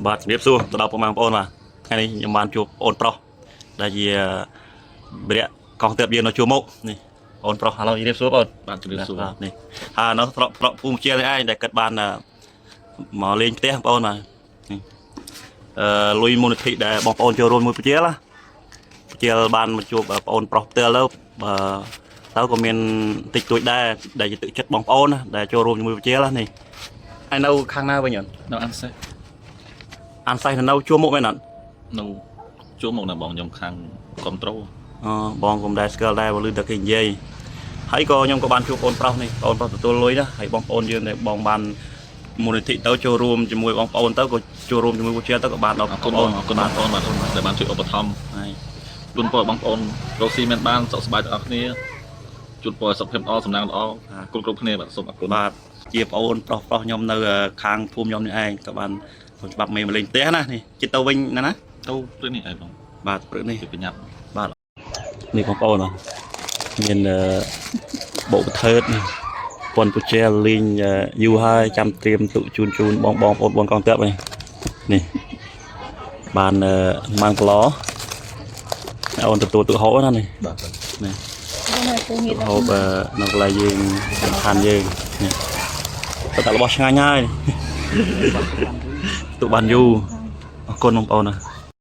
បាទជំរាបសួរទៅដល់ពុកម៉ែបងប្អូនបាទថ្ងៃនេះខ្ញុំបានជួបអូនប្រុសដែលជាវីរៈកងទ័ពយើងនៅជួរមុខនេះអូនប្រុសឥឡូវជំរាបសួរបង បាទជំរាបសួរ បាទនេះហើយនៅស្រុកស្រុកភូមិជានេះឯងដែលគិតបានមកលេងផ្ទះបងប្អូនបាទនេះអឺលុយមូលនិធិដែលបងប្អូនចូលរួមមួយពជាលណាពជាលបានមកជួបបងប្អូនប្រុសផ្ទាល់ទៅបើទៅក៏មានតិចតួចដែរដែលជាទឹកចិត្តបងប្អូនណាដែលចូលរួមជាមួយពជាលណានេះហើយនៅខាងណាវិញអត់ នៅអានសេះ អានសៃនៅជួរមុខមែនអត់ នៅជួបមកណាបងខ្ញុំខាងគ្រប់ត្រូល អូបងក៏មិនដែលស្គាល់ដែរបើឮតែគេនិយាយហើយក៏ខ្ញុំក៏បានជួបបងប្រុសនេះបងប្រុសទទួលលុយណាហើយបងប្អូនយើងដែលបងបានមូលនិធិទៅចូលរួមជាមួយបងប្អូនទៅក៏ចូលរួមជាមួយពជាទៅក៏បានដល់ អរគុណបងអរគុណបងប្អូនបាទដែលបានជួយឧបត្ថម្ភ ហើយ ជូនពរបងប្អូនរកស៊ីមានបានសុខសប្បាយទាំងអស់គ្នាជូនពរឲ្យសុខភាពល្អសំណាងល្អគ្រប់គ្រប់គ្នាបាទសូមអរគុណ បាទជាប្អូនប្រុសប្រុសខ្ញុំនៅខាងភូមិខ្ញុំនេះឯងក៏បានខ្ញុំច្បាប់មេមកលេងផ្ទះណានេះចិត្តទៅវិញណាណា ទៅព្រឹកនេះឯងបង បាទព្រឹកនេះ គឺប្រញាប់ បាទនេះបងប្អូនបាទមានបុកថើតនេះពន់ពជាលេងយូរហើយចាំត្រៀមទុកជូនជូនបងបងប្អូនបងកងទ័ពនេះនេះបានម៉ាំងក្លោអូនទទួលទឹកហូបណានេះ បាទ នេះ ហើយពូងៀត ទឹកហូបនៅកន្លែងយើងសំខាន់យើងនេះតែរបស់ឆ្ងាញ់ហើយទុកបានយូរអរគុណបងប្អូនណា